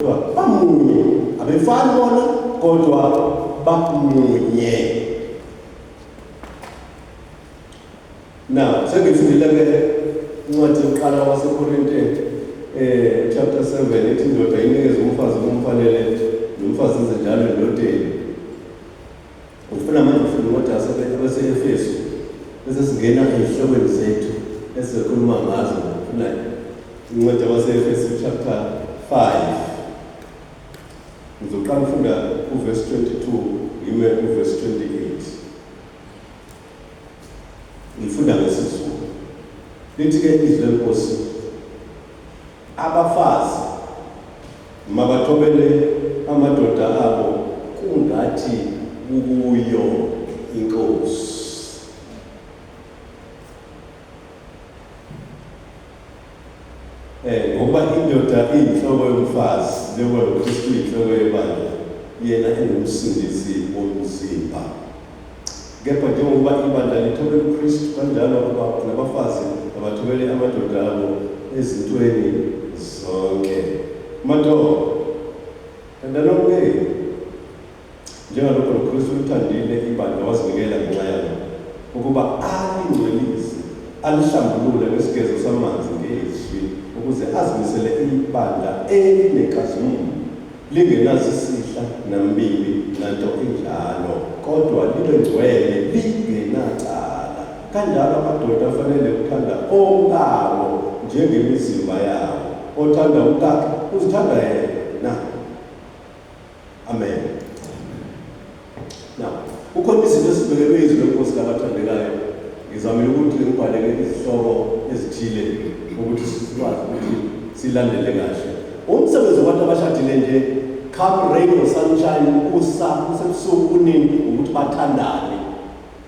Kodwa bamunye, abefani bona, kodwa bamunye. Now, sengifundile-ke incwadi yokuqala waseKorinte chapter 7 ethi indoda inikeze umfazi okumfanele nomfazi enze njalo endodeni. Ngifuna manje ufunda incwadi yase-Efesu bese singena ezihlokweni zethu esizokhuluma ngazo. Ngifuna incwadi yabase-Efesu chapter 5. Ngizoqala ukufunda uvesi 22 ngime kuvesi 28. Ngifunda ngesiZulu. Lithi-ke izwi lenkosi, abafazi mabathobele amadoda abo kungathi kukuyo inkosi. Eh ngoba indoda iyinhloko yomfazi njengoba noKristu uyinhloko yebandla, yena engumsindisi womzimba. Kepha njengokuba ibandla lithobela uKristu, kanjalo nabafazi abathobele amadoda abo ezintweni zonke. Madoda, thandani omkenu, njengalokho noKristu ulithandile ibandla wazinikela ngenxa yalo, ukuba alingcwelise, alihlambulule ngesigezo samanzi ngezwi, ukuze azimisele ibandla elinenkazimulo, lingenazisihla nambimbi nanto injalo, kodwa libe ngcwele lingenacala. Kanjalo amadoda afanele ukuthanda omkawo njengemizimba yawo. Othanda umkakhe uzithanda yena. Amen. Now, kukhona izinto ezibekelwe izwi lenkosi labathandekayo. Ngizamile ukuthi ngibhaleke izihloko ezithile ukuthi sikwazi ukuthi silandele kahle. Umsebenzi wabantu abashadile nje, come rain or sunshine, kusa, kusebusuku, kunini, ukuthi bathandane.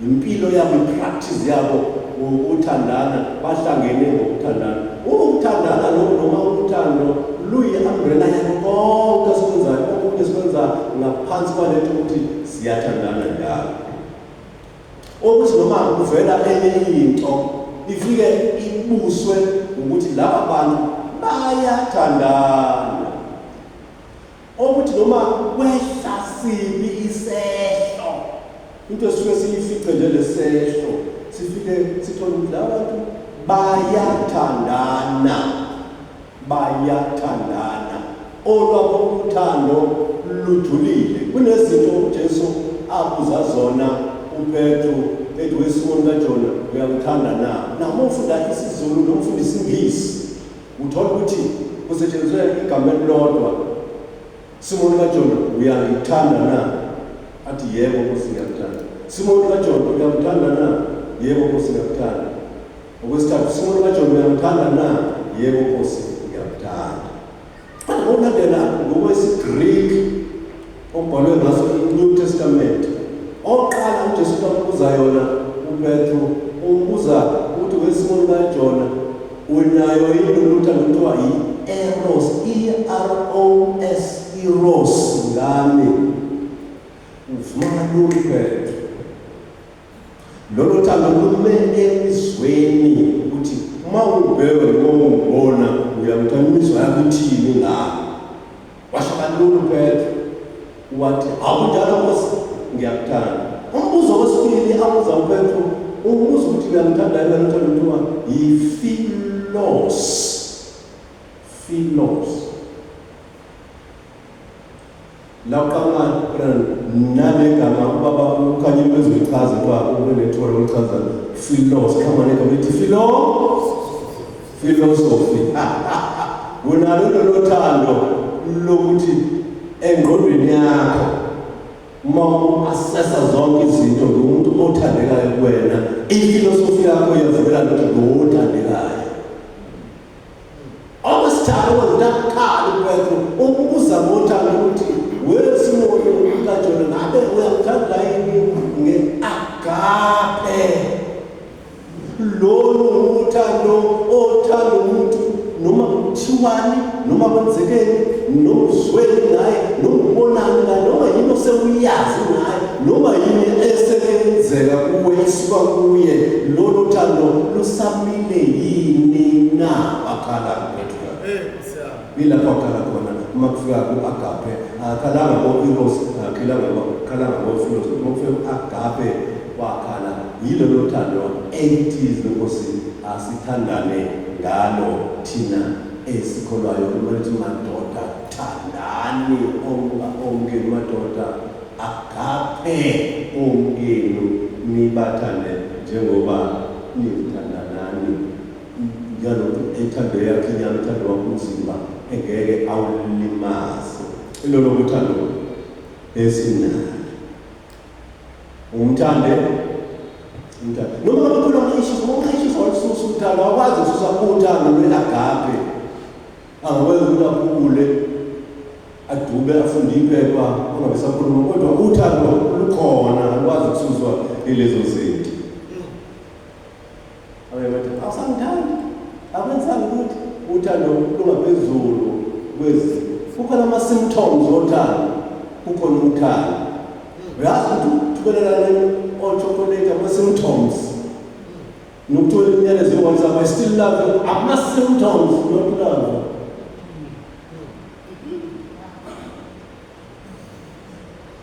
Impilo yabo, i-practice yabo ukuthandana, bahlangene ngokuthandana. Ukuthandana lokhu noma uthando luyi-umbrella yako konke esikwenzayo, okunye sikwenza ngaphansi kwalento ukuthi siyathandana njalo. Ukuthi noma kuvela enye into ifike ibuswe ukuthi laba bantu bayathandana. Okuthi noma kwehla sibi isehlo, into esisuke siyifice nje lesehlo, sifike sithole ukuthi laba bantu bayathandana, bayathandana. Olwabo uthando lujulile. Kunezinto uJesu abuza zona uPetru ethi weSimoni kaJona uyangithanda na? Noma ufunda isiZulu noma ufunda isiNgisi Uthola ukuthi kusetshenziswe igama elilodwa. Simoni kaJona, uyangithanda na? Athi, yebo Nkosi ngiyakuthanda. Simoni kaJona, uyangithanda na? Yebo Nkosi ngiyakuthanda. Okwesithathu, Simoni kaJona, uyangithanda na? Yebo Nkosi ngiyakuthanda. Kodwa ngokulandela ngokwesiGreek okubhalwe ngaso i-New Testament, oqala uJesu ambuza yona uPetru, umbuza ukuthi weSimoni kaJona unayo yini lolu thando kuthiwa yi-eros, E-R-O-S, eros ngami. Uvuma kalula uPetru. Lolo thando lume emizweni ukuthi uma ungibheka noma ungibona uyangithanda imizwa yakho ithini ngami. Washo kalula uPetru wathi akunjalo Nkosi ngiyakuthanda. Umbuzo wesibili abuza uPetru umbuzo ukuthi uyangithanda yini lolo thando kuthiwa yi-philos. Philos. Laqhamuka nale gama ubaba uKhanyile bezoyichaza kuthiwa ube nethuba lokuchaza philos qhamuka negama elithi philo philosophy. Unalo lolo thando lokuthi engqondweni yakho uma u-assessa zonke izinto ngumuntu othandekayo kuwena, ifilosofi yakho iyavumelana ukuthi lo othandekayo. Okwesithathu okwenza ukuthi akukhale uPetru ukubuza ngothando ukuthi weSimoni kaJona ngabe uyamthanda yini nge-agape. Lolu uthando othanda umuntu noma kuthiwani noma kwenzekeni noma uzweni ngaye noma ubonani ngaye noma yini osewuyazi ngaye noma yini eseyenzeka kuwe isuka kuye lolo thando lusamile yini na? Wakhala uPetru. Eh, Nkosi yami. Yilapho akhala khona uma kufika ku-agape, akakhalanga ko-eros, akakhalanga ko-philos, uma kufika ku-agape wakhala. Yilolo thando ethi izwi lenkosi asithandane ngalo thina esikholwayo. Uma lithi madoda thandani omkenu, madoda agape omkenu, nibathande njengoba nithandanani, njengokuthi ethando yakhe inyama, uthando wakho umzimba engeke awulimaze. Ilolo uthando esinalo, umthande, umthande noma ngabe khona ama-issues, ngoba ama-issues awulisusa uthando, awukwazi ukususa uthando lwe-agape. Angakwenza ukuthi aphumule, adube, afunde iphepha, angabe sakhuluma, kodwa uthando lukhona, alukwazi ukususwa ilezo zinto. Abanye bathi awusangithandi, akwenzanga ukuthi uthando lungaphezulu kwezimo. Kukhona ama-symptoms othando, kukhona uthando. Uyazi ukuthi ukuthumelelana o-chocolate ama-symptoms, nokuthola imiyalezo ye-WhatsApp, I still love you, ama-symptoms, not love.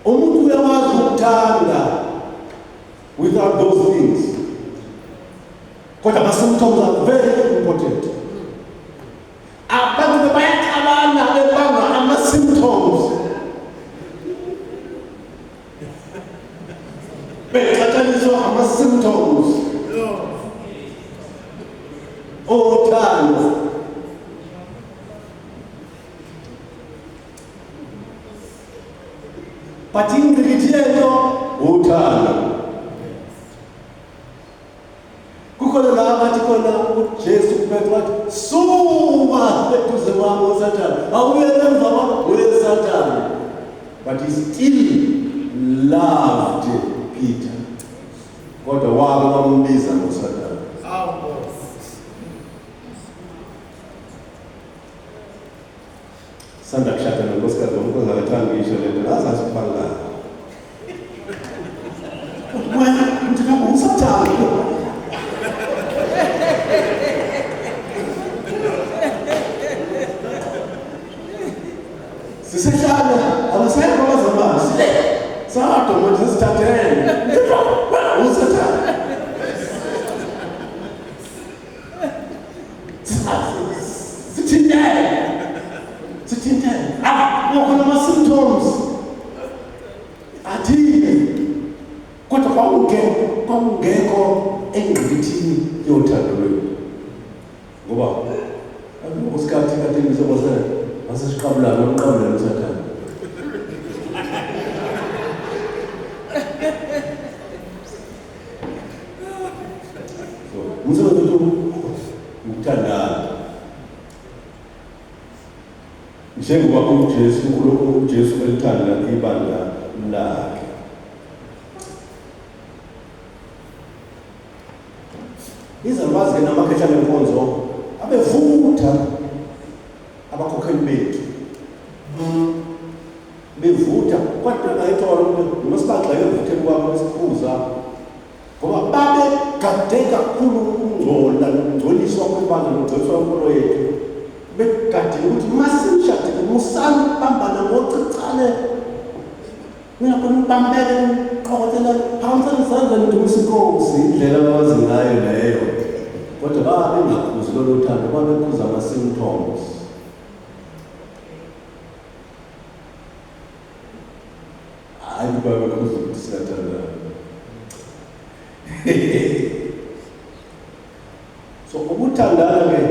Umuntu uyakwazi ukuthanda without those things, kodwa ama-symptoms are very important. Abantu bayaxabana bebanga ama-symptoms, bexatshaniswa ama-symptoms othando. But ingqikithi yento uthando. Kukhona la bathi khona uJesu kuPetru wathi, suka eduze kwami uSathane, awuyele emva kwami uyeSathane. But he still loved Peter, kodwa wake wambiza ngoSathane. Sanda kushada nonkosikazi wami, unkosikazi akathandi ngisho lento, ngaze asibangani. Wena mthanda uSathane. Sisehlala abasekho abazalwane, sile sadwa manje, sesithathene, uSathane. Sithintene, sithintene, ah, kukhona ama-symptoms athile, kodwa kwakungekho engqikithini yothando lwethu, ngoba akusikhathi kade ngizokwazana masesiqabulana, umqabulana uSathane. So umsebenzi wethu ukuthandana njengoba uJesu, uNkulunkulu uJesu elithanda ibandla lakhe. Izalukazi-ke namakhehla lenkonzo abevutha, abakhokheli bethu bevutha, kodwa ngayithola ukuthi noma sibagxeke ekuvutheni kwabo, besikhuza, ngoba babegade kakhulu ukungcola nokungcoliswa kwebandla nokungcoliswa kwenkolo yethu. Begadile ukuthi masimshadile, musani ukubambana ngocicane, ningakhona ukubambeke, niqokotela, phakamisani isandla, nidumise inkosi. Indlela abawazi ngayo leyo, kodwa babengakhuzi lolo thando, babekhuza ama-symptoms. Hayi, babekhuza ukuthi siyathandana. So ukuthandana-ke,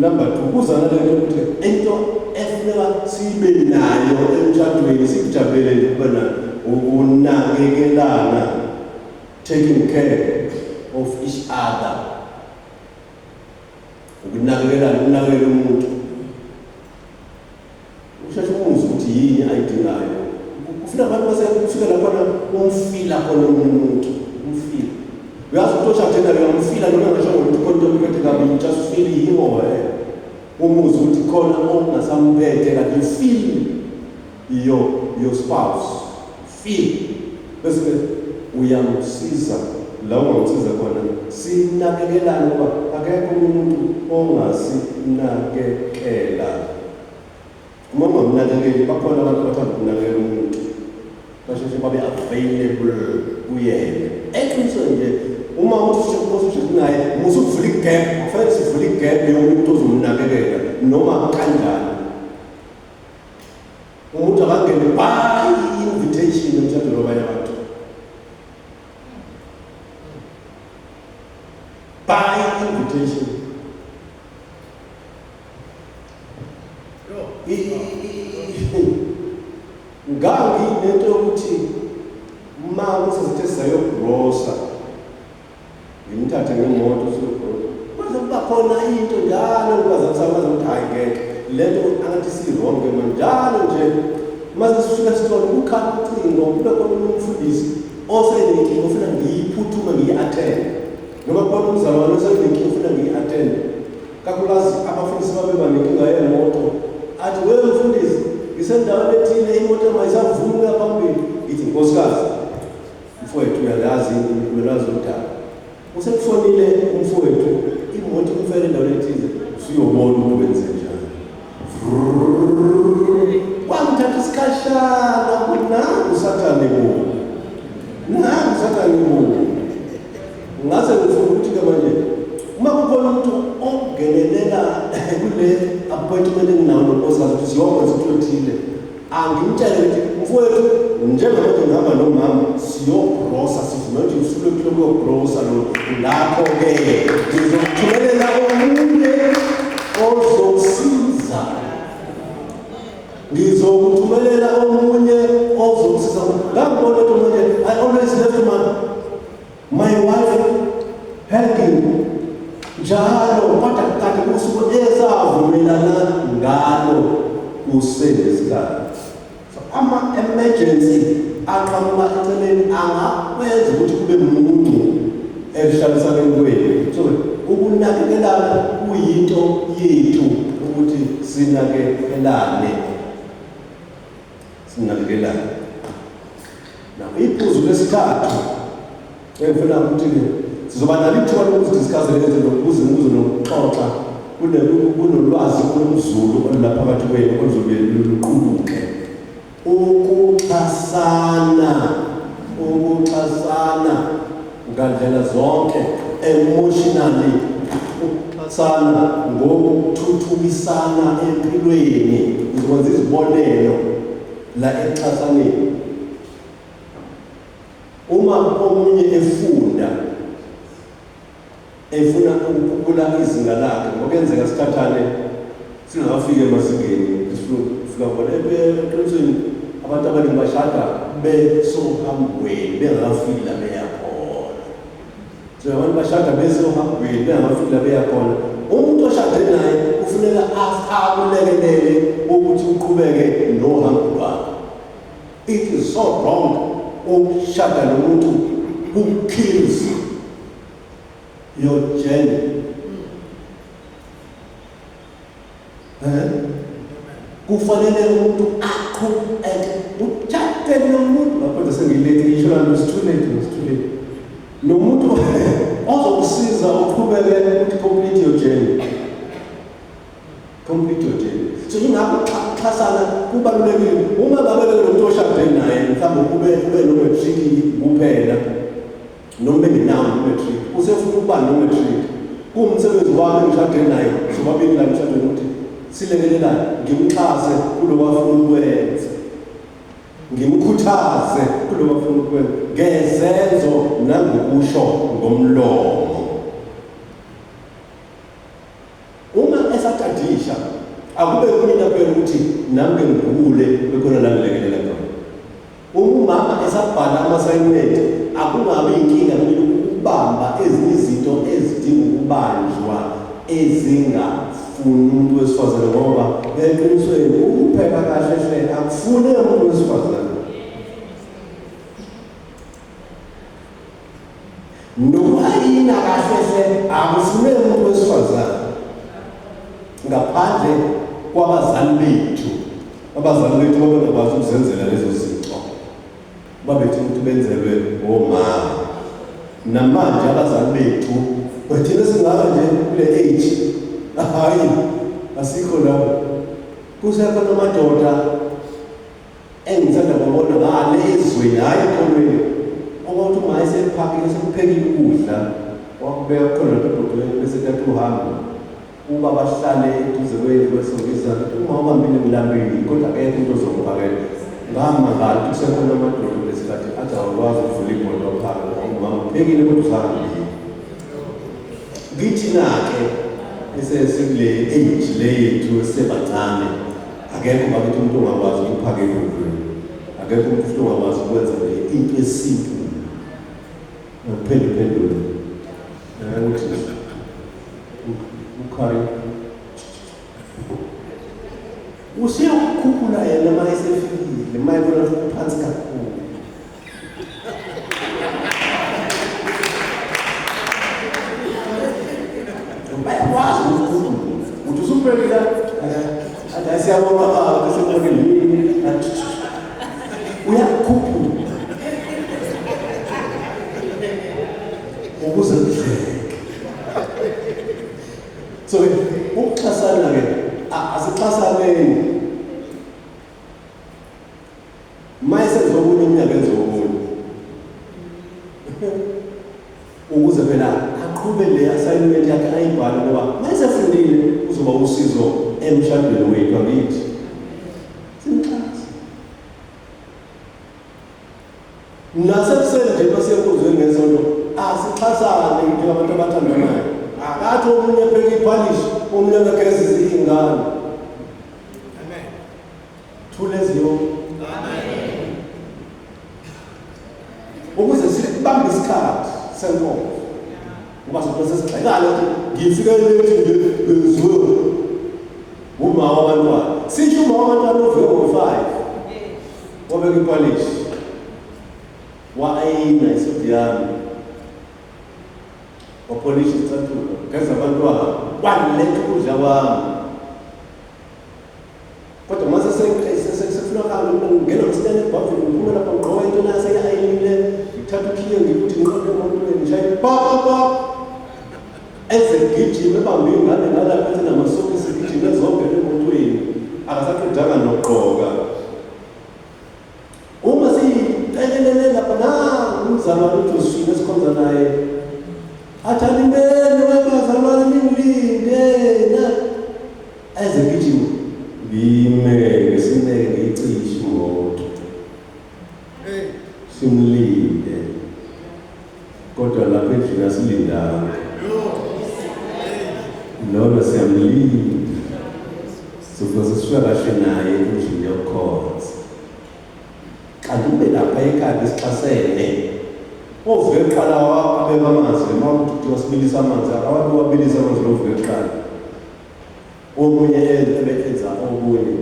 number two, kuza nalento ukuthi into efuneka sibe nayo emshadweni, sikujabulele ukuba nayo, ukunakekelana, taking care of each other, ukunakekelana, ukunakekela umuntu, usheshe umuzwe ukuthi yini ayidingayo. Kufika abantu base kufika laphana umfila khona omunye umuntu, umfila. Uyazi ukuthi oshade naye uyamfila, noma ngisho ngokuthi khona into emphethe kabi, you just feel him or her, umuzwe ukuthi khona ongasamphethe kahle. You feel your spouse, feel, bese uyamsiza la ungamsiza khona. Sinakekelane ngoba akekho umuntu ongasinakekela. Uma ungamnakekeli, bakhona abantu abathanda ukunakekela umuntu, basheshe babe available kuyena. Eqinisweni nje, uma uthi uShembe uJesu naye, musa ukuvula igap, kufanele sivule igap yomuntu ozomnakekela noma kanjani. Umuntu akangene by invitation emshadweni wabanye abantu. By invitation. Nganginento yokuthi uma kusesithe sisayogrosa ngimthathe ngemoto siyogrosa, mase kuba khona into njalo ngibazamisa maze ukuthi hhayi ngeke le nto angathi sironke manje njalo nje mase sifika esitolo kukhala ucingo kube khona umfundisi osenenkinga ofuna ngiyiphuthume ngiyi-athende noma khona umzalwane osenenkinga ofuna ngiyi-athende. Kakhulukazi abafundisi babeba nenkinga yemoto, athi we mfundisi ngisendaweni ethile imoto yami ayisavumi ukuya phambili. Ngithi nkosikazi, mfowethu uyalazi uyalazi udaba. Usekufonile umfowethu, imoto imfele endaweni ethize, usuyobona ukuthi wenze njani. Kwangithatha isikhashana ukuthi nangu uSathane bo, nangu uSathane bo. Ngase ngifuna ukuthi-ke manje uma kukhona umuntu ongenelela kule appointment enginayo nonkosikazi ukuthi siyokwenza into ethile, angimtshele ukuthi mfowethu njengamanje ngihamba nomama siyogrosa, sivume ukuthi usuku lwethu lokuyogrosa lolu. Ngakho-ke ngizokuthumelela omunye ozokusiza, ngizokuthumelela omunye ozokusiza. Ngangibona ukuthi manje I always left my wife hanging njalo, kodwa kade kusuku esavumelana ngalo kusenesikhathi. So ama-emergency aqhamuka eceleni angakwenza ukuthi kube muncu ekuhlalisaneni kwenu. So ukunakekelana kuyinto yethu ukuthi sinakekelane, sinakekelane. Now iphuzu lesithathu engifuna ukuthi sizoba nalo ithuba lokuzidiscuss lezi zinto, ukuze imibuzo nokuxoxa kunolwazi olunzulu olulaphakathi kwenu oluzobe luqubuke. Ukuxhasana, ukuxhasana ngandlela zonke, emotionally, ukuxhasana ngokuthuthukisana empilweni. Ngizokwenza izibonelo la ekuxhasaneni. Uma omunye efunda efuna ukukhuphula izinga lakhe, ngokuyenzeka sithathane singakafiki emazingeni esifuna ukufika khona. Eqinisweni abantu abaningi bashada besohambweni bengakafiki la beya khona. So abantu bashada besohambweni bengakafiki la beya khona. Umuntu oshade naye kufuneka akulekelele ukuthi uqhubeke nohambo lwakho. It is so wrong ukushada nomuntu who kills your journey. Eh? Kufanele umuntu aqhubeke utshate nomuntu lapho sengilethe ngisho la it's too late, it's too late. Nomuntu ozokusiza uqhubeke ukuthi complete your journey. Complete your journey. So ingakho xhasana kubalulekile. Uma ngabe lo muntu oshade naye mhlawumbe ube no-matric kuphela noma bengenawo no-matric, usefuna ukuba no-matric, kuwumsebenzi wami engishade naye sobabili la emshadweni ukuthi silekelelane, ngimxhase kuloko afuna ukwenza, ngimkhuthaze kuloko afuna ukwenza ngezenzo nangokusho ngomlomo. Uma esatadisha akube kumina kuphela ukuthi nami ke ngigule bekhona la ngilekelela khona. Uma umama esabhala ama-assignment akungabi inkinga kumina ukubamba ezinye izinto ezidinga ukubanjwa ezingafuni umuntu wesifazane, ngoba eqinisweni ukupheka kahle hle akufune umuntu wesifazane. Nokuayina kahle hle akufuneki umuntu wesifazane ngaphandle kwabazali bethu. Abazali bethu babengakwazi ukuzenzela lezo zinto, babethi ukuthi benzelwe ngomama. Namanje abazali bethu thina singaka nje kule age, hayi asikho lapho. Kusekhona amadoda engithanda kubona ngale ezweni, hhayi ekholweni, okuthi uma esephakile sekuphekile ukudla wakubeka khona lapha ebhodweni bese kuthatha uhambo ubaba ahlale eduze kwendlu kwesongizana ukuthi uma ubambile ngilambile kodwa akekho umuntu ozongiphakela. Ngamangala ukuthi kusekhona amadoda kulesikhathi athi awukwazi ukuvula ibhodo waphaka ngoba umama uphekile kodwa usahambile. Kithina-ke esesikule age le yethu esisebancane akekho bakithi umuntu ongakwazi ukuphakela endlini, akekho umuntu futhi ongakwazi ukwenza nje into esimple nokuphenduphendula ukuthi ukhari useyakukhuphula yena uma esefikile uma ebona phansi kakhulu. Bayakwazi ukukhuluma uthi usuphelile athi siyabonga baba sesibonile yini uyakukhuphula ukuze kudleke. So ukuxhasana ke asixhasaneni. Uma esenza okunye umnyaka enze okunye ukuze phela aqhube le assignment yakhe ayibhale ngoba uma esefundile uzoba usizo emshadweni wethu angithi simxhase nasekuseni nje basenkuzweni ngesonto asixhasane njengabantu abathandanayo akathi omunye epheka iphalishi omunye akagezise iy'ngane. Amen. Thule ziyonke. Amen. Ukuze sibambe isikhathi senkonzo. Ngoba sobe sesigxekana ukuthi ngifike late nje benziwe uma wabantwana. Sisho uma wabantwana uvuke ngo-5. Wabeka ipolishi. Wa-ayina isudi yami. Wapolisha isicathulo. Geza abantwana. Waletha ukudla kwami. Kodwa mase sekufunakala mina ngingena msinyane ebhavini ngiphume lapha ngigqoke into nase ayinile ngithatha ukhiye ngikuthi ngiqonde emotweni ngishaye pa pa pa eze gijima ebambe ingane ngalapha ethi namasokisi gijima ezongena emotweni akasaqedanga nokugqoka. Uma siyicekelele lapha nangu umzalwane uJoshuwa esikhonza naye athi animeni webazalwane ningilinde na eze gijima ngime ngesineke ngiyicishe imoto simlinde kodwa lapha endlini asilindanga lona siyamlinda sifuna sesifika kahle naye endlini yokukhonza kanti ube lapha ekhaya besixhasene ovuke kuqala wabeka amanzi noma ukuthi wasibilisa amanzi akawabe wabilisa amanzi lovuke kuqala omunye ebe enza okunye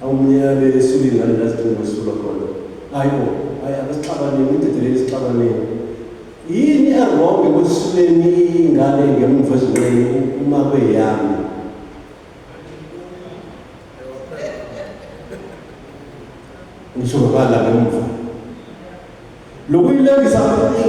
omunye abe esula ingane la zidinga kwesulwa khona hayi bo hayi akasixabaneni idedeleni isixabaneni yini eronge kwesuleni ingane ngemuva ezinqeni uma kweyami ngisho ngabala ngemuva lokuyilengisa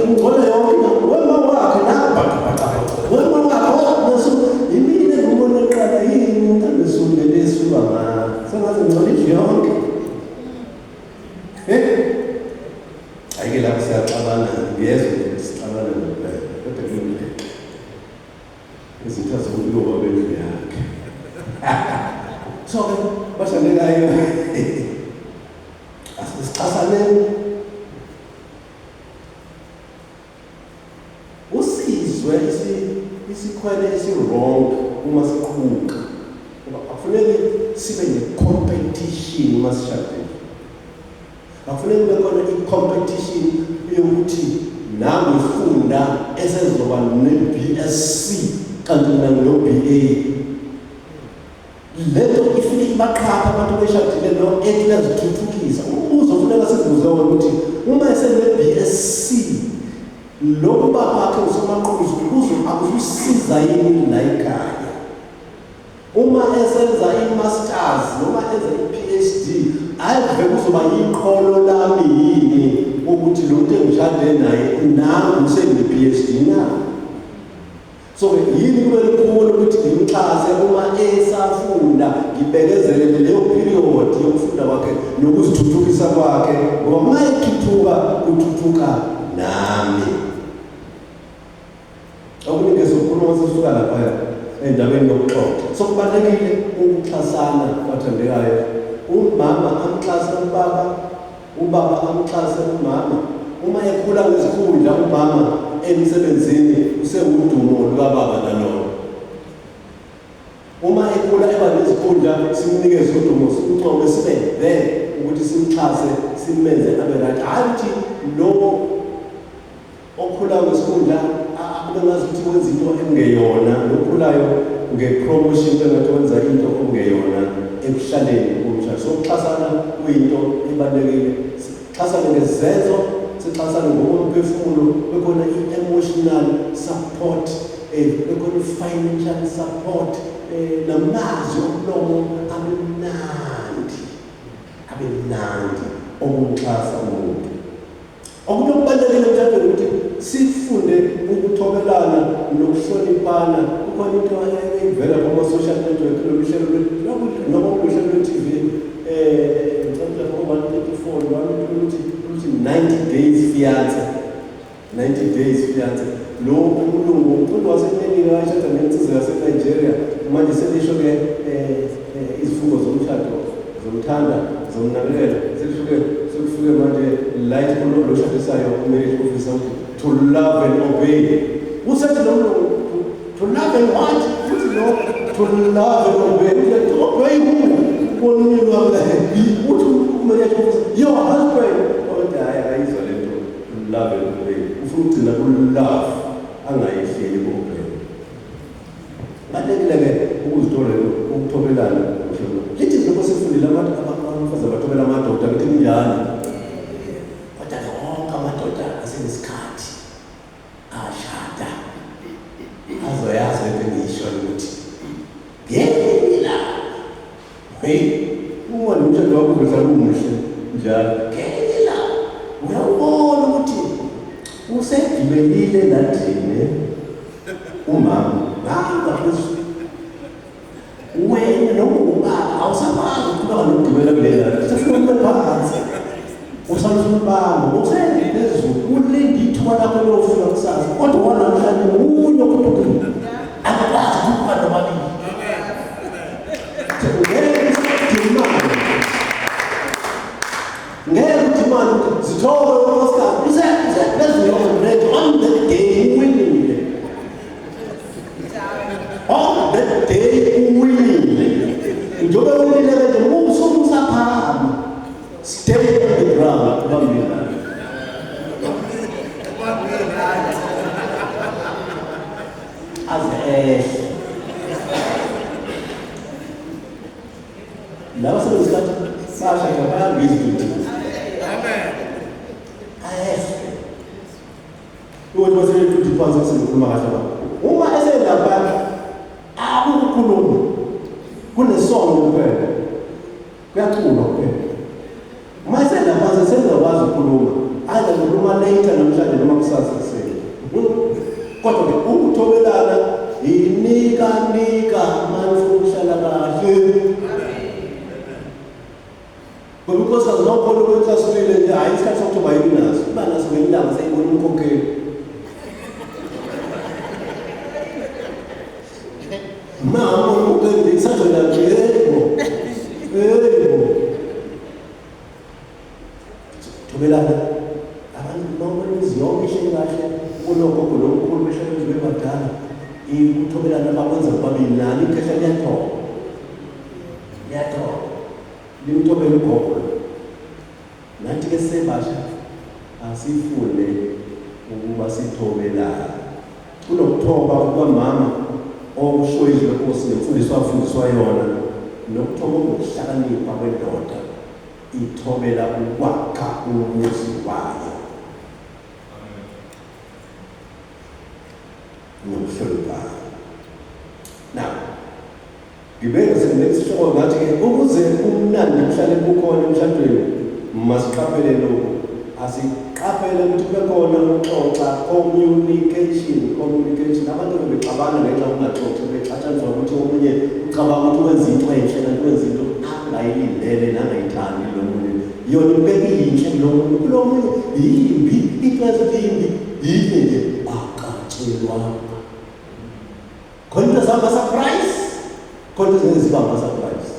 ingcola yonke wema wakhe nabhaqa wema wakhe naso yimina ngibona eqala yini umntana esungele esuka nga sengaze ngcola indlu yonke eh ayike lapho siyaxabana ngiyezwa ukuthi sixabana ngempela kodwa kulungile izitha zokuloba bendlu yakhe so ke bashandekayo Asixhasaneni. Usizwe isikhwele esi-wrong uma siqhuka. Ngoba akufuneki sibe ne-competition uma sishadile. Akufuneki kube khona i-competition yokuthi nangu ufunda esezoba ne-BSc kanti mina ngino-BA. Lento ifike ibaqhatha abantu beshadile no ethi uyazithuthukisa. Umbuzo ofuneka sizibuze wona ukuthi uma esene-BSc lo baba wakhe usomaqhuzu kuzo akuzusiza yini la ekhaya? Uma esenza i-masters noma enza i-PhD ave kuzoba yiqholo lami yini ukuthi lo muntu engishade naye nangu usene-PhD na? So yini kube lukhulu ukuthi ngimxhase uma esafunda, ngibekezele leyo period yokufunda kwakhe nokuzithuthukisa kwakhe, ngoba uma ethuthuka kuthuthuka nami. Okuningi sokukhuluma sisuka laphaya endabeni yokuxoxa. So kubalulekile ukuxhasana bathandekayo. Umama amxhase ubaba, ubaba amxhase umama. Uma ekhula ngezikhundla umama emsebenzini usewudumo lukababa nalona. Uma ekhula eba nezikhundla simnikeze udumo, simncome, sibe there ukuthi simxhase, simenze abe right. Hhayi ukuthi lo okhula ngesikhundla kube ngazi ukuthi wenza into engeyona, lokhulayo nge-promotion bengathi wenza into okungeyona ekuhlaleni komshado. So ukuxhasana kuyinto ebalulekile. Sixhasane ngezenzo, sixhasane ngokomphefumulo, bekhona i-emotional support, bekhona i-financial support, namazwi omlomo abe mnandi, abe mnandi okumxhasa umuntu. Okunye okubalulekile emshadweni ukuthi sifunde ukuthobelana nokuhloniphana. Kukhona into evela kuma-social network, lolu hlelo noma uhlelo lwe-TV, ngicela lapho 134 loluthi 90 days fiance, 90 days fiance. Lo umlungu umuntu waseMelika washada nensizwa yaseNigeria, manje selisho-ke izifungo zomshado zomthanda zomnakekela, selisho-ke sekufike manje light kulo lo shadisayo marriage officer ukuthi to love and obey. Usethi lo mlungu to love and what? Futhi lo to love and obey. Uthi to obey who? Ubona umyeni wakhe uthi marriage officer your husband. Kodwa hayi akayizwa le nto to love and obey. Ufuna ukugcina ku love angayehleli ku obey. Balulekile-ke ukuzithola ukuthobelana. Lithi njengoba sifundile abafazi abathobela amadoda ukuthi kunjalo. Kodwa-ke wonke amadoda asenesikhathi ashada azoyazi lento engiyishoyo ukuthi ngelinye ilanga, hey, uma lo mshado wakho uzohlala umuhle njalo, ngelinye ilanga uyawubona ukuthi usegibelile ladini umama nganga phezulu, wena noma ubaba awusakwazi ukuqhubeka nokugibela kulela, sefuna ume phansi, usaluzulubamba usephezulu, ulinde ithuba lakho liyofika kusasa, kodwa wanamhlanje munye okhuphukile akakwazi ukukhuphuka nobabili. Ngeke usadimane, ngeke udimane ukuthi zithobe unkosikazi usephezulu already. On that day uwinile, on that day uwinile. Njengoba uwinile ke nje usuke usaphakama, stay on the ground, ubambile. Aze ehle laba sebenesikhathi bashada bayangizwa ukuthi ayehle ukuthi basebethi phansi sikhuluma kahle ba uma eselapha akukhuluma kunesongo kuphela, kuyaculwa kuphela. Uma eselapha sesengakwazi ukukhuluma, either ngikhuluma later namhlanje noma kusasa ekuseni. Kodwa-ke ukuthobelana inika nika manje ukuhlala kahle, ngoba unkosikazi uma ukhona ukwecasukile nje, hhayi, isikhathi sokuthoba yini naso, iba naso ngelinye ilanga seyibona umkhokheli. Ma ubona umkhokheli isazona nje, yebo yebo. Thobelana abantu noma imizi yonke ihleli kahle, kunogogo nomkhulu behleli emizini bebadala, ukuthobelana bakwenza bobabili. Nalo ikhehla liyathoba, liyathoba, limthobela ugogo. Nathi-ke sebasha asifunde ukuba sithobelane. Kunokuthoba kukamama okusho izwi lenkosi nemfundiso afundiswa yona, nokuthoba okunokuhlakanipha kwendoda ithobela ukwakha umuzi wayo nokuhloniphana. Now ngibeke senesihloko ngathi-ke ukuze umnandi kuhlale kukhona emshadweni, masiqaphele lokhu. Asiqaphele. Asiqaphele ukuthi kube khona ukuxoxa, communication, communication. Abantu bebexabana ngenxa yokungaxoxi, bexatshaniswa ukuthi omunye ucabanga ukuthi wenza into enhle kanti wenza into angayilindele nangayithandi lo munye. Yona ibukeka iyinhle kulo munye, kulo munye yimbi, into ezothi yimbi yinhle nje akatshelwanga. Khona into ezihamba surprise, khona into ezingeke zibe ama-surprise.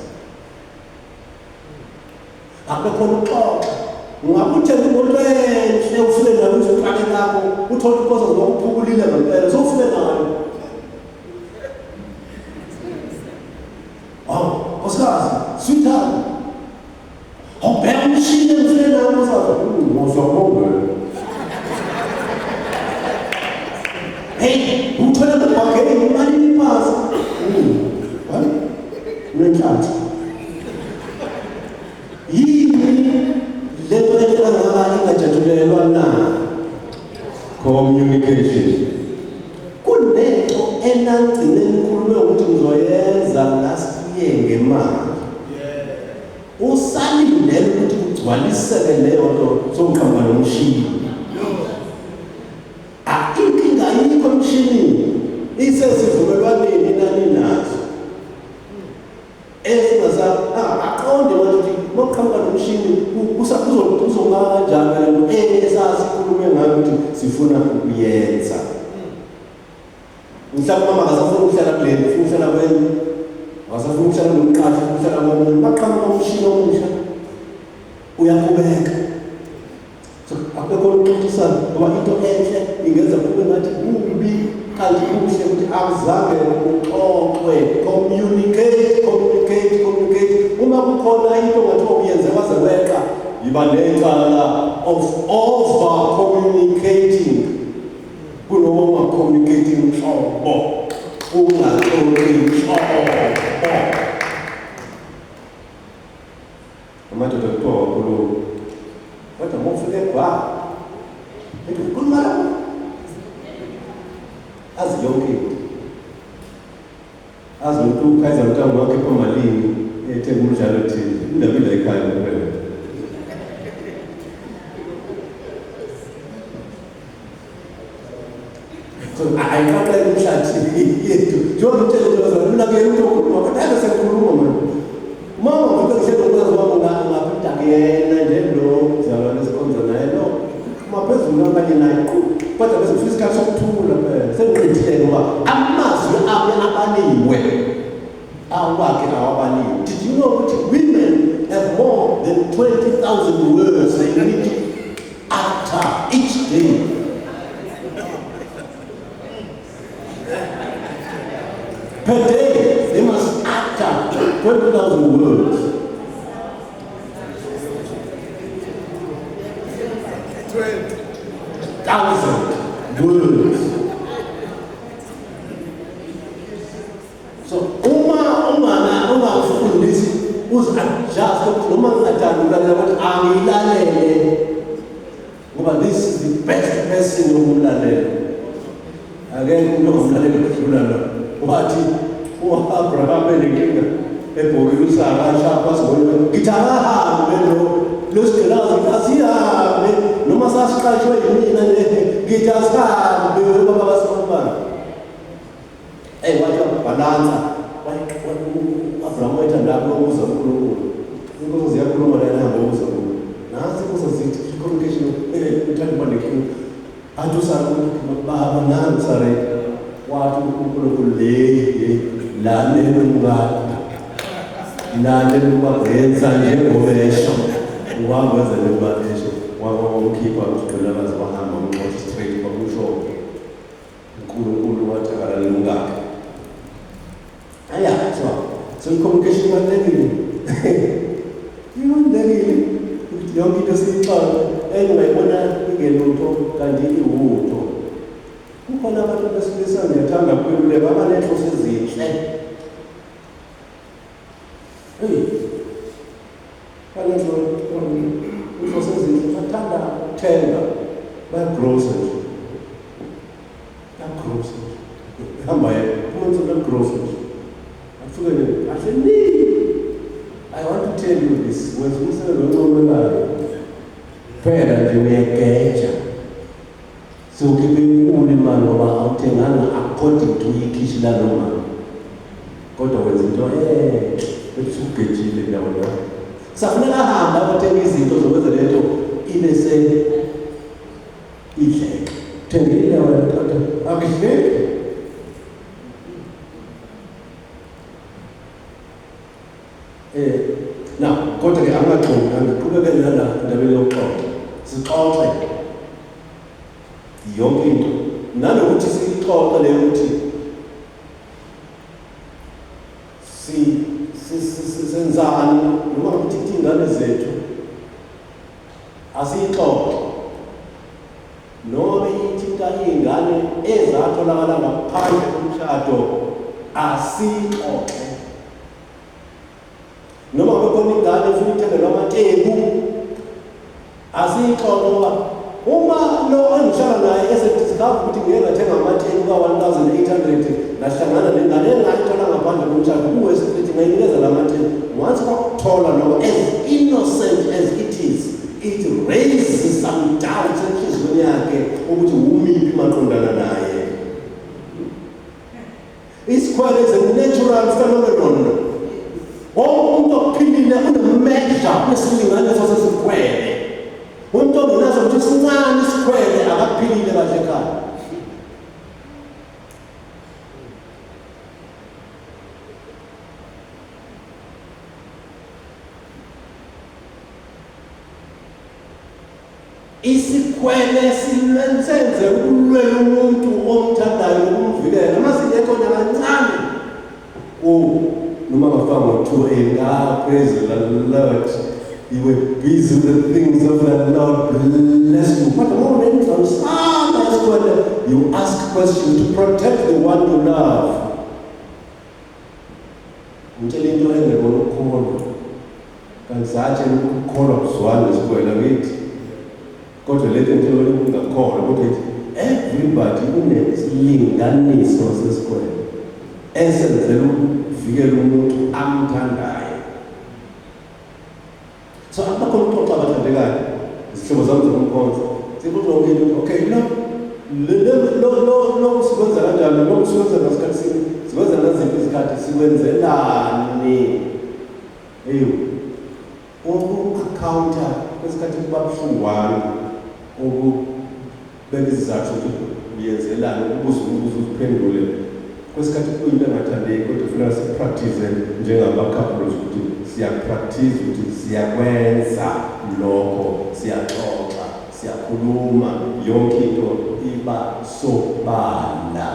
Akube khona ukuxoxa. Ungabe uthenga imoto enhle ufike nayo uzoqale lakho uthole inkosi zokuphukulile ngempela sowufike nayo. Hawu, nkosikazi, sweetheart. Awubheka umshini engifike nayo nkosikazi. Ngosabonga. Hey, uthole ngobhageni imali iphansi. Hayi. Unenhlanhla. Yini lento enhle kangaka ingajatshulelwa na? Communication. Kunento enagcine nikhulume ukuthi ngizoyenza last year ngemali. Usalindele ukuthi kugcwaliseke leyo nto sowuqhamuka nomshini. Ah, inkinga ayikho emshinini. Isesivumelwaneni nani nazo. Esingasa-aqonde manje ukuthi uma kuqhamuka nomshini kuzoma kanjani le nto esasikhulume ngayo ukuthi sifuna ukuyenza. Mhlawumbe umama akasafuni ukuhlala kuleli, ufuna ukuhlala kwenye, akasafuni ukuhlala nomqashi, ufuna ukuhlala komunye. Baqhamuka umshini omusha, uyaqhubeka. So akube khona ukuxoxisana ngoba into enhle ingenza kube ngathi kubi kanti kuhle ukuthi akuzange kuxoxwe. Communicate, communicate, communicate. Uma kukhona into ongathiwa uyenze kwaze kweqa, yiba necala of over communicating kunoba ungacommunicating nhlobo, ungaxoxi nhlobo. Amadoda kuthiwa wakhuluma. Kodwa uma ufika ebha, ethi ukhuluma lapho. Azi yonke into. Azi ukuthi uKaizer Mtambo wakhipha malini ethenga umdlalo othile. Indaba ila ekhaya kuphela. So ayiqaqele umhlathi yethu. Njengoba ngitshele nje bazalwane mina kuyena umuntu okhuluma kodwa ake sekukhuluma manje. Uma ungafika ngihleli nomfazi wami ungaphinda kuyena nje lo mzalwane esikhonza naye lo. Uma phezulu abanye naye qhu. Kodwa bese kufika isikhathi sokuthula phela. Sengiqedile ngoba amazwi ami abaliwe. Awakhe awabaliwe. Did you know ukuthi women have more than 20,000 words they need to utter each day? Per day, they must utter 20,000 words. Thousand words. So uma ungana ungafundisi uzi-adjust ukuthi noma ngingathandi ukulalela ukuthi angiyilalele ngoba this is the best person yokumlalela. Akekho umuntu ongamlalela ukudlula lo. Wathi u-Abraham enenkinga ebhokile uSara ashaya phansi ngolimi ngithi akahambe lo lo sigqilazi ngithi asihambe noma sasiqashwe yimina nje ngithi asihambe ubaba kaSibani. Eyi wathi wabhalansa u-Abraham wayethanda ukubuza uNkulunkulu. Inkosi ziyakhuluma la nahamba ubuza kuyo. Nansi inkosi zithi communication uthanda ukuba nenkinga. Athi uSara baba nangu Sara wathi uNkulunkulu le lalela umkakho. Lalela umkakho yenza njengoba esho. Wakwenza njengoba esho. Wamkhipha usigqilakazi wahamba umxosha straight kwakusho uNkulunkulu wathi akalalele umkakhe. Aya, so so i-communication ibalulekile. Ibalulekile ukuthi yonke into siyixoxe enye ungayibona ingelutho kanti iwutho. Kukhona abantu besilisa ngiyathanda ukweluleka abanenhloso ezinhle. Hey. Banenhloso ezinhle bathanda ukuthenga bayagrosa nje. Bayagrosa nje. Hamba yena, umuntu uyagrosa nje. Afike nje kahle ni. I want to tell you this, wenza umsebenzi oncomekayo. Phela nje uyageja. Sewukhiphe inkulu imali ngoba awuthenganga according to ikhishi lalomama. Kodwa wenza into enhle bese ugejile ndawo ndawo. Kusafuneka ahambe ayothenga izinto zokwenza lento ibe se idleke. Thengile wena kodwa akudleki. Eh now kodwa ke angaxoxi angiqhubekele nala endabeni yokuxoxa. Sixoxe yonke into nanokuthi siyixoxe leyo ukuthi si senzani noma ukuthi iy'ngane zethu asiyixoxe noma ithinta iy'ngane ezatholakala ngaphandle komshado asiyixoxe noma ngabe khona ingane efuna ukuthengelwa amateku asiyixoxe ngoba uma lo engihlala naye esediscover ukuthi ngike ngathenga amateku ka-1800 ngahlangana nengane engayithola ngaphandle komshado kuwe esithi ngayinikeza la mateku once kwakuthola lokho as innocent as it is it raises some doubts enhliziyweni yakhe ukuthi wumiphi maqondana naye. Isikhwele is a natural phenomenon. Wonke umuntu ophilile unemeasure, unesilinganiso sesikhwele. Umuntu ongenaso ukuthi sincane isikhwele akaphilile kahle ekhaya. Isikhwele senze ukulwela umuntu omthandayo nokumvikela. Uma singekho nakancane, oh, noma ngafaka ngo-2 ah, praise the Lord. You were busy with the things of the Lord. Bless you. Kodwa uma unengxabisana isikhwele, you ask questions to protect the one you love. Ngitshela into engekona ukukholwa. Kanti satshela ukuthi ukukholwa kuzwani nesikhwele angithi. Kodwa le nto ngitshela ukungakholwa kodwa ithi everybody unesilinganiso sesikhwele esenzela ukuvikela umuntu amthandayo. So akubakhona ukuxoxa abathandekayo izihlobo zami zokumkhonza sixoxa yonke into okay lo lo lo lo sikwenza kanjani lo sikwenza ngasikhathi sini sikwenza ngaziphi izikhathi sikwenzelani eyo uku-accounta kwesikhathi kuba buhlungwana ukubeka izizathu ukuthi uyenzelani ukubuza umbuzo uziphendule kwesikhathi kuyinto engathandeki kodwa kufuneka sipractice njengama-couples ukuthi siyapractice ukuthi siyakwenza lokho siyaxoxa siyakhuluma yonke into iba sobala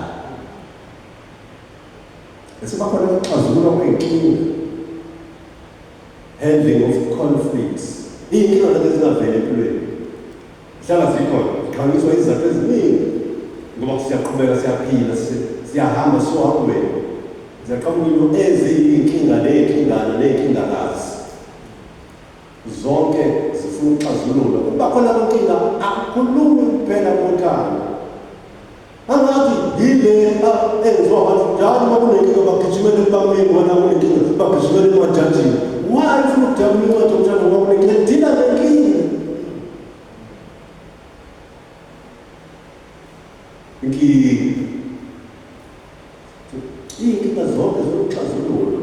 bese bakhona ukuxazululwa kwey'nkinga handling of conflicts iy'nkinga lezi ezingaveli empilweni zihlala zikhona ziqhanyiswa izizathu eziningi ngoba siyaqhubeka siyaphila siyahamba siyohambweni ziyaqhamuka into eziyinkinga ney'nkingana ney'nkingakazi zonke zifuna ukuxazululwa ukuba khona kwenkinga akukhulumi kuphela kothando angathi yile enziwa abantu njalo uma kunenkinga bagijimele kubameli wena kunenkinga bagijimele emajajini why ufuna ukujabula incwadi yomshado ngoba kunenkinga dila nenkinga inkinga iy'nkinga zonke zokuxazululwa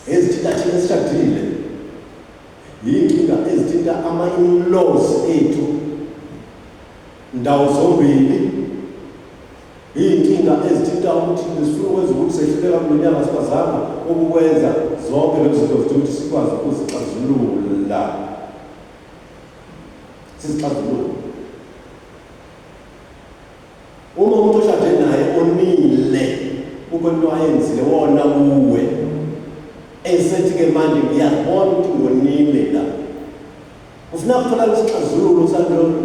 ezithinta thina esishadile yiy'nkinga ezithinta ama-in-laws ethu ndawo zombili iy'nkinga ezithinta ukuthi besifuna ukwenza ukuthi sehluleka kulo nyaka sikwazanga ukukwenza zonke lezo zinto zidinga ukuthi sikwazi ukuzixazulula sizixazulule uma umuntu oshade naye onile kukhona into ayenzile wona kuwe esethi-ke manje ngiyabona ukuthi ngonile la ufuna ukuthola isixazululo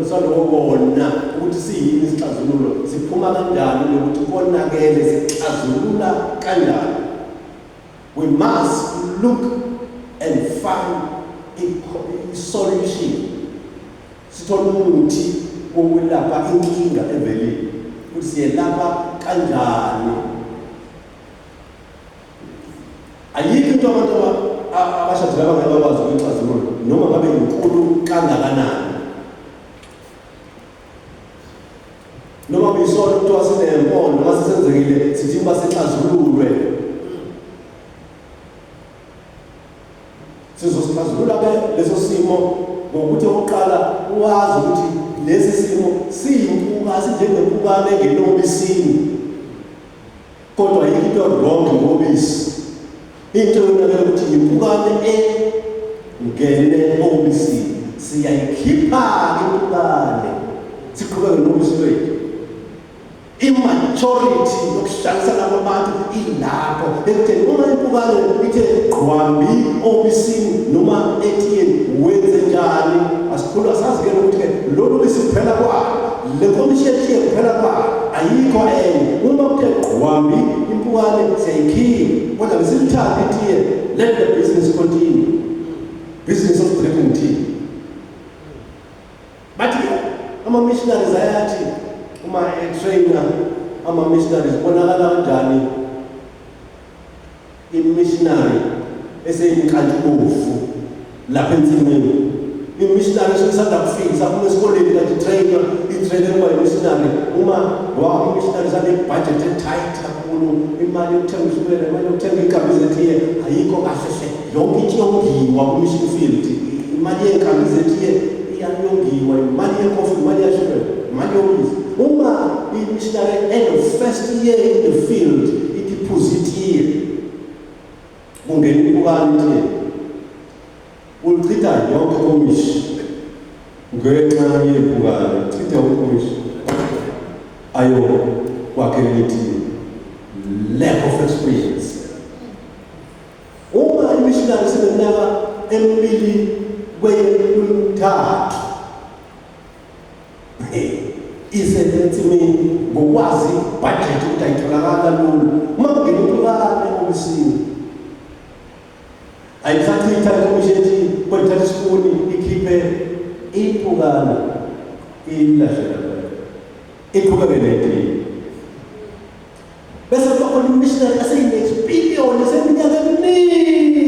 saloko kona ukuthi siyini isixazululo siphuma kanjani nokuthi konakele sixazulula kanjani we must look and find a solution sithole umuthi wokwelapha inkinga evelile ukuthi siyelapha kanjani ayikho into abantu abashadile abangeke bakwazi ukuyixazulula noma ngabe inkulu kangakanani. Kangakanani noma kuyisona kuthiwa sinempondo mase senzekile sithi uba sixazululwe. Sizosixazulula ke leso simo ngokuthi okokuqala wazi ukuthi lesi simo siyimpuka, sinjengempukane engenobisini, kodwa ayikho into wrong ngobisi. Into yonakele ukuthi yimpukane engene obisini. Siyayikhipha-ke impukane, siqhubeke nobisi lwethu. Immaturity yokuhlalisana kwabantu ilapho ekutheni uma impukane ithe gqwambi obisini noma etiyeni, wenze njani? Asikhulu asazi-ke ukuthi-ke lolu bisi kuphela kwalo, le komishi yetiye kuphela kwalo, ayikho enye. Uma kuthe gqwambi impukane siyayikhipha, kodwa besilithanda itiye. Let the business continue, business of drinking tea. Bathi ama-missionaries ayathi uma e-trainer ama-missionaries, bonakala kanjani i-missionary eseyimkantshubovu lapha ensimini? I-missionary esuke isanda kufika, isaphuma esikoleni kanti i-trainer, i-trainer kuba i-missionary. Uma ngoba ama-missionaries ane-budget e-tight kakhulu, imali yokuthenga ushukela, imali yokuthenga iy'nkabi zetiye ayikho kahle hle. Yonke into iyongiwa ku-mission field. Imali yey'nkabi zetiye iyayongiwa, imali yekhofi, imali yashukela, imali yobisi. Uma i-missionary eno-first year in the field ithi phuza itiye, kungena impukane itiye, ulichitha yonke komishi ngenxa yempukane, chitha yonke komishi ayo kwakhela itiye. Lack of experience. Uma imissionary sineminyaka emibili kwemithathu isensimini, ngokwazi ibudget ukuthi ayitholakala lula, uma kungena impukane obisini ayisachitha ikomishi ethi, kodwa ithatha isipuni ikhiphe impukane, ilahle lapha, iqhubeke netiye. Bese kuba khona imissionary eseyine-experience eseminyaka eminingi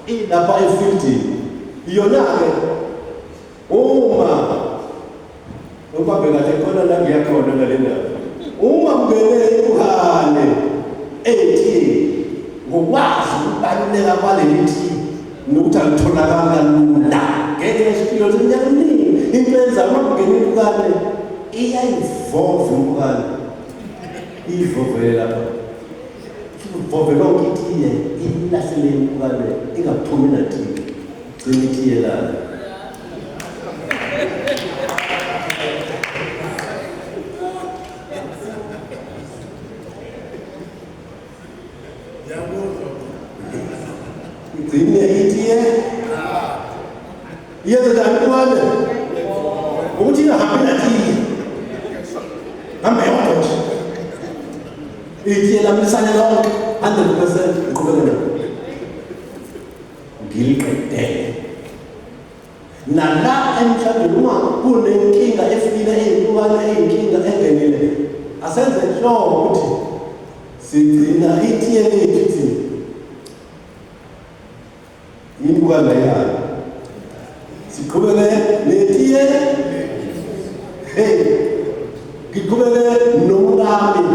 ilapha efieldini. Iyona-ke uma ubambe kahle khona la ngiyakhona ngale ndaba, uma kungene impukane etiyeni, ngokwazi ukubaluleka kwaleli tiye nokuthi alitholakala kalula ngenxa yesipiliyoni seminyaka eminingi, into yenza uma kungena impukane iyayivova impukane, iyivovele lapha, ivove lonke itiye, ilahlele impukane, ingaphumi natiye, gcina itiye lalo. Ngiyakuzwa. Igcine itiye. Iyenze njani impukane? Ukuthi ingahambi natiye, hambe yodwa nje, itiye lami lisale lonke 100%, ngiqhubeke nalo ngiliqedele. Nala emshadweni uma kunenkinga efikile, ey'mpukane, ey'nkinga engenile, asenze sure ukuthi sigcina itiye lethu thina, impukane yayo, siqhubeke netiye. Hey, ngiqhubeke nomkami,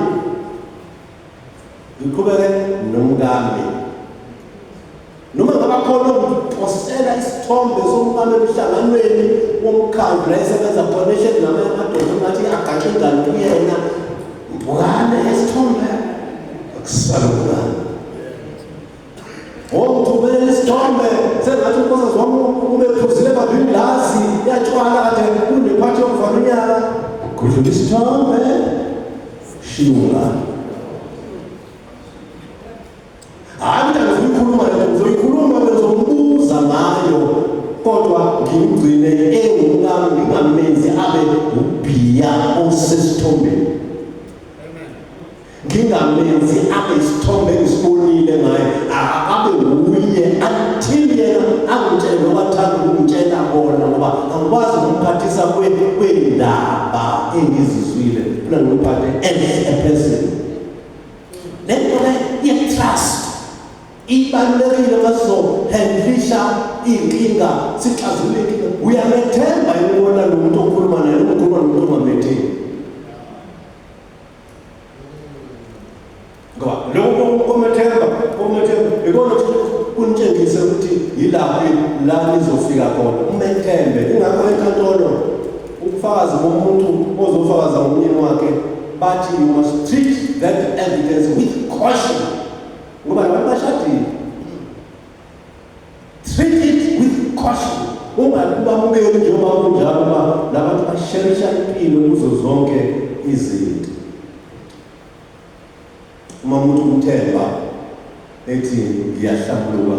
ngiqhubeke nomkami, noma ngaba khona ukuphosela isithombe somkami emhlanganweni womkhandlu la esebenza khona, ehleli namanye amadoda, ngathi agaxe ingane kuyena, mbukane esithombe, akusalungane. Ongithumelela isithombe sengathi unkosikazi wami ubephuzile bamba inglazi yatshwala kade kunephathi yokuvala unyaka, gudlula isithombe, shiya. Hayi ukuthi angizoyikhuluma lento, ngizoyikhuluma, ngizombuza ngayo, kodwa ngimgcine engumkami, ngingamenzi abe ubhiya osesithombeni, ngingamenzi abe isithombe engisibonile ngaye. Akabe wuye until yena angitshele noma athanda ukungitshela kona, ngoba angikwazi ukumphathisa kwendaba engizizwile, funa ngimphathe as a person. Le nto le ye-trust. Ibalulekile masizohandlisha iy'nkinga, sixazulule iy'nkinga. Uyamethemba yini ubona lo muntu okhuluma naye noma ukhuluma nomuntu ongamethembi? Ngoba lokho komethemba, komethemba ikona kunitshengise ukuthi yilaphi la nizofika khona. Umethembe. Ingakho enkantolo ubufakazi bomuntu ozofakaza ngomyeni wakhe bathi you must treat that evidence with caution. Ngoba labantu bashadile. Treat it with caution. Ungabamukeli njengoba kunjalo ngoba labantu basherisha impilo kuzo zonke izinto. Uma umuntu umthemba ethi ngiyahlambuluka,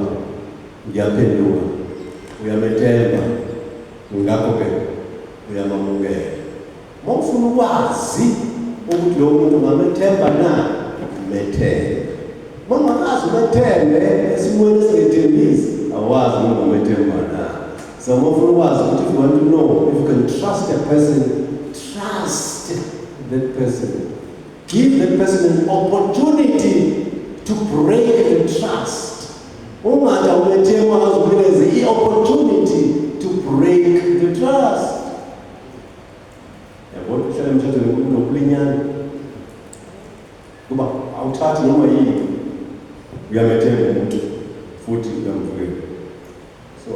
ngiyaphenduka, uyamethemba, ngakho-ke uyamamukela. Uma ufuna ukwazi ukuthi lowo muntu ungamethemba na, methembe. Uma ungakazi umethembe esimweni esingethembisi, awazi noma ungamethemba na. So uma ufuna ukwazi ukuthi if you want to know if you can trust a person, trust that person. Give that person an opportunity to break the trust. Ungathi awumethemba azukunikeze i-opportunity to break the trust. Yabona ukuhlala emshadweni kunokulinyana. Kuba awuthathi noma yini. Uyamethemba umuntu futhi uyamvukela. So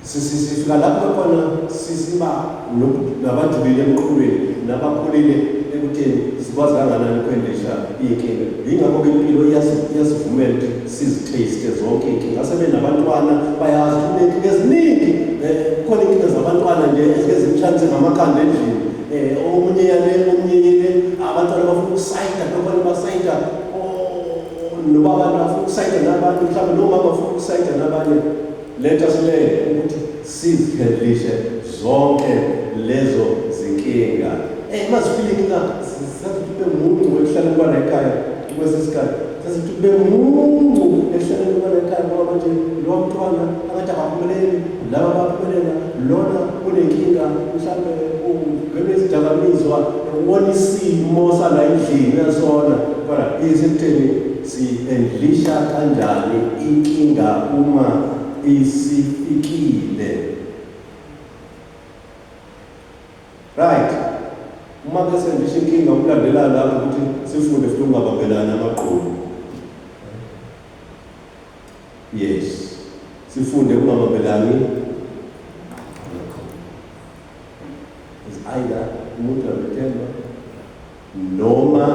sifika lapho khona sisiba nabajulile emqondweni nabakhulile ekutheni sikwazi kanganani ukwendisha iy'nkinga. Yingakho-ke impilo iyasivumela ukuthi sizitaste zonke iy'nkinga. Asebenabantwana bayazi ukuthi kuney'nkinga eziningi. Kukhona iy'nkinga zabantwana nje ezike zimshanise ngamakhanda endlini. Omunye yale, omunye yele, abantwana bafuna ukusayida, bekhona basayida nobaba bafuna ukusayida nabanye, mhlawumbe nomama bafuna ukusayida nabanye. Let us learn ukuthi sizihandlishe zonke lezo zinkinga. Mazifile inkinga sathi kube muncu ekuhlaleni kwala ekhaya kwesinye isikhathi. Sathi kube muncu ekuhlaleni kwala ekhaya ngoba manje lo mntwana angathi akaphumeleli, laba baphumelela, lona unenkinga mhlambe ungenwe izidakamizwa, ubona isimo sala endlini uyasona. Kodwa isekutheni si-handlisha kanjani inkinga uma isifikile. Right. Uma ke sendisha inkinga ukulandela lapho ukuthi sifunde futhi ukungabambelani amagqubu. Yes. Sifunde ukungabambelani amagqubu. Is either umuntu uyamethemba noma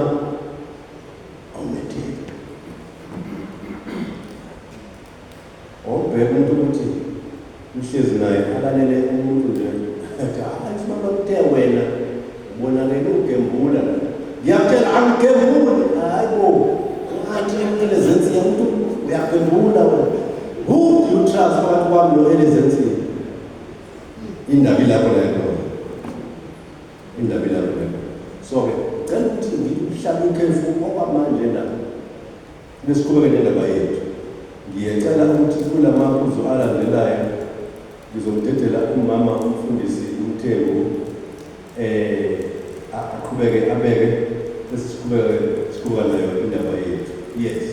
awumethembi. Obheka umuntu ukuthi uhlezi naye alalele umuntu nje athi hayi sibaba kuthe wena ubonakele ugembula la. Ngiyakutshela angigembuli. Hayi bo. Ngathi elezensiya umuntu uyagembula wena. Who do you trust phakathi kwami lo elezensiya? Indaba ilapho la khona. Indaba ilapho la. So ke cela ukuthi ngikuhlabe ikhefu okwamanje la. Besiqhubeke nendaba yethu. Ngiyacela ukuthi kulamaphuzu alandelayo ngizomdedela umama umfundisi uMthembu aqhubeke abeke bese siqhubeke siqhubeka nayo indaba yethu. Yes.